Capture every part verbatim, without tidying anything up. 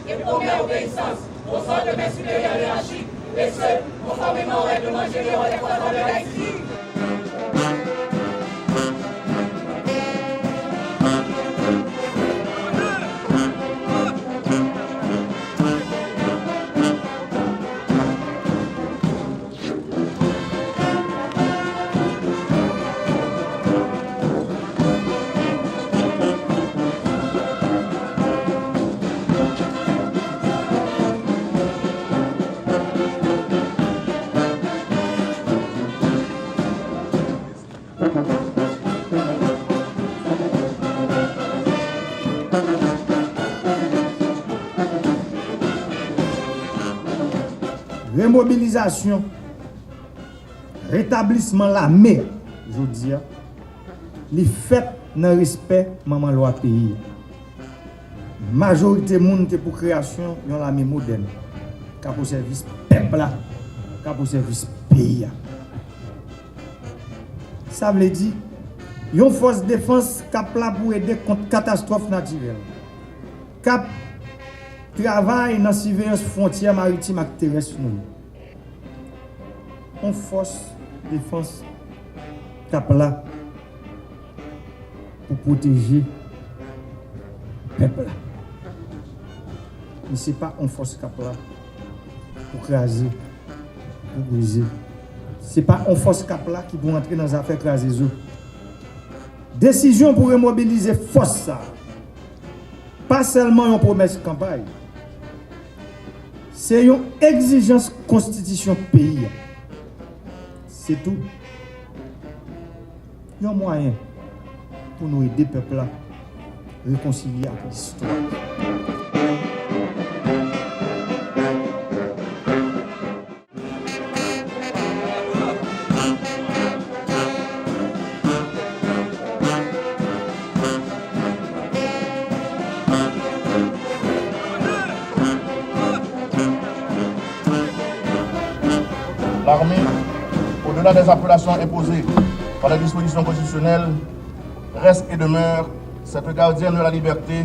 et promet obéissance aux ordres de maîtres supérieurs hiérarchiques, et ce, conformément aux règlements généraux des forces armées d'Haïti. Remobilizasyon, retablisman lame, jodi a, li fèt nan respè manman lwa peyi a. Majorite moun te pou kreyasyon yon lame modèn, k ap o sèvis pèp la, k ap o sèvis peyi a. Sa vle di, yon fòs defans k ap la pou ede kont katastwòf natirèl, k ap travay nan siveyans fwontyè maritim ak terès nou yo. Yon fòs defans k ap la pou pwoteje pèp la. Men se pa yon fòs k ap la pou kraze, pou brize. Se pa yon fòs k ap la ki pou antre nan zafè kraze zo. Desizyon pou remobilize fòs sa a pa sèlman yon pwomès kanpay, se yon egzijans konstitisyon peyi a. Se tou yon mwayen pou nou ede pèp la rekonsilye ak istwa. L'armée, au-delà des appellations imposées par les dispositions constitutionnelles, reste et demeure cette gardienne de la liberté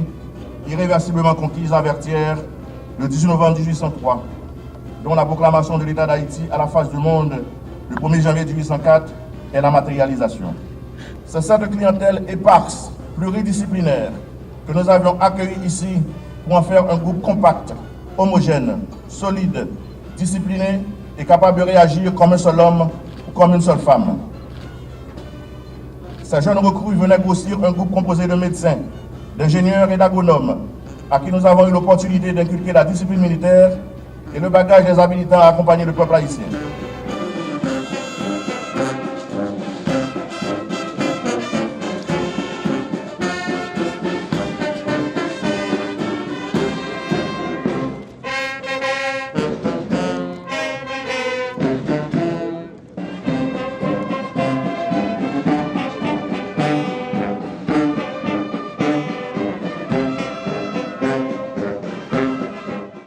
irréversiblement conquise à Vertières le dix-huit novembre dix-huit cent trois, dont la proclamation de l'État d'Haïti à la face du monde le premier janvier dix-huit cent quatre est la matérialisation. C'est cette clientèle éparse, pluridisciplinaire, que nous avions accueillie ici pour en faire un groupe compact, homogène, solide, discipliné et capable de réagir comme un seul homme ou comme une seule femme. Ces jeunes recrues venaient grossir un groupe composé de médecins, d'ingénieurs et d'agronomes, à qui nous avons eu l'opportunité d'inculquer la discipline militaire et le bagage les habilitant à accompagner le peuple haïtien.